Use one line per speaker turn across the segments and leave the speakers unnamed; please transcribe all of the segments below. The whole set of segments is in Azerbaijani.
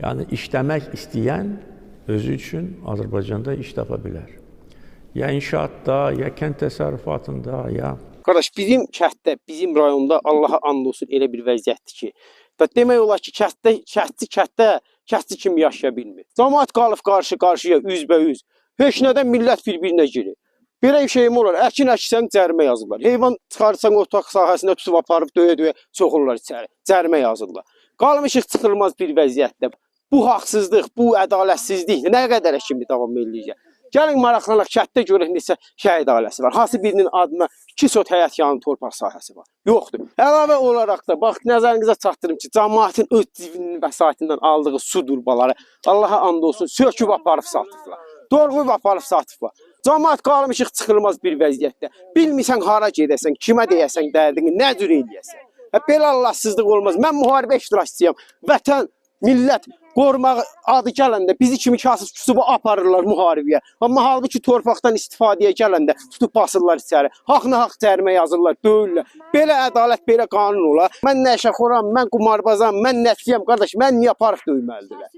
Yəni işləmək istəyən özü üçün Azərbaycanda iş tapa bilər. Ya inşaatda, ya kənd təsərrüfatında, ya
Qardaş, bizim kənddə, bizim rayonda Allaha and olsun elə bir vəziyyətdir ki, və demək olar ki, kənddə, kəndçi kənddə kəndçi kimi yaşaya bilmir. Camaat qalıb qarşı-qarşıya, üzbəüz. Heç nədən millət bir-birinə girir. Belə şey mi olar? Əkin əksən cərimə yazırlar. Heyvan çıxarsan otaq sahəsində tutub aparıb döyə-döyə soxurlar içəri. Cərimə yazırlar. Qalmışıq çıxılmaz bir vəziyyətdə. Bu haqsızlıq, bu ədalətsizlik nə qədərə kimi davam eləyəcək? Gəlin maraqlanaq, kənddə görək neçə şəhid ailəsi var. Hansı birinin adına 2 sot həyət yanı torpaq sahəsi var? Yoxdur. Əlavə olaraq da bax nəzərinizə çatdırım ki, cəmaətin öz cibinin vəsaitindən aldığı su turbaları Allaha and olsun söküb aparıb satıblar. Doğrulub aparıb satıblar. Camaat qalmışıq çıxılmaz bir vəziyyətdə. Bilmirsən hara gedəsən, kimə deyəsən dərdini, nə cür eləyəsən. Hə, belə Allahsızlıq olmaz. Mən müharibə iştirakçısıyam. Vətən, millət qorumaq adı gələndə bizi kimi kasıb küsubu aparırlar müharibəyə. Amma halbuki torpaqdan istifadəyə gələndə tutub basırlar içəri. Haqna haqq cərimə yazırlar, döyürlər. Belə ədalət, belə qanun olar. Mən nəşəxoram, mən qumarbazam, mən nəçiyəm qardaş, mən niyə aparıb döyməlidirlər?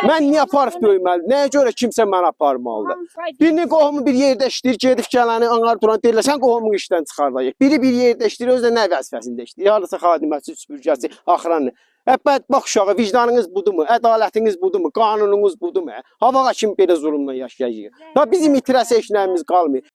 Mən niyə aparıb döyməli? Nəyə görə kimsə məni aparmalıdır? Birinin qohumu bir yerdə işləyir, gedib gələni anqar duran deyirlər, sən qohumunu işdən çıxardacaq. Biri bir yerdə işləyir, özü də nə vəzifəsində işləyir? Hardasa xadiməsi, süpürgəsi, axranı. Hə, bədbəxt uşağı, vicdanınız budurmu? Ədalətiniz budurmu? Qanununuz budurmu? Hə? Havağa kim belə zulmla yaşayacaq? Da bizim itirəsə heç nəyimiz qalmır.